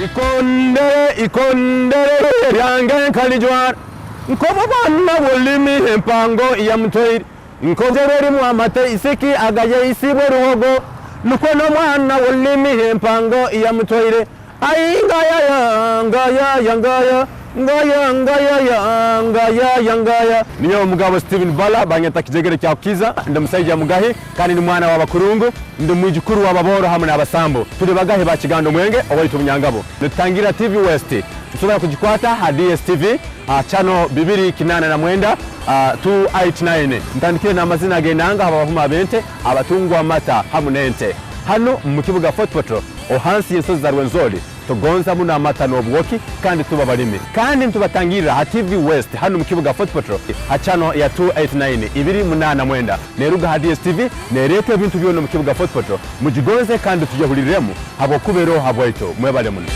Ikondere ikondere ryange nkalijwara Nk'obwana bw'olulimi empango yamutwaire Nk'enjero erimu amate isiki agayeisibwe ruhogo Nukwo n'omwana w'olulimi empango yamutwaire Ai ngayaya ngayaya ngaya ngaya ngayaya ngayaya ngaya. Ninyowe Mugabo Steven Bala, banyeta Kijegere kya Kukiza, ndi musaija Mugahi kandi ndi mwana w'abakurungu, ndi mwijukuru w'ababooro hamu n'abasambo. Turi Bagahi ba Kiganda Omwenge owaitu Bunyangabo. Nitutangirira TV West, tusobora kugikwata ha DSTV ha channel 289, 289. Ntandikire n'amazina ag'enanga habw'abahuma ab'ente, abatungwa amata hamu n'ente. Hanu mu kibuga Fort Portal, Ohansi y'ensozi za Rwenzori, tugonza muno amata n'obwoki kandi tuba balimi. Kandi nitubatangirra ha TV West hanu mu kibuga Fort Portal ha channel ya 289, 289. Neruga ha DSTV nereeta ebintu byona omu kibuga Fort Portal. Mugigonze kandi tujehuliriremu habwokuba eroho habwaitu. Mwebale muno.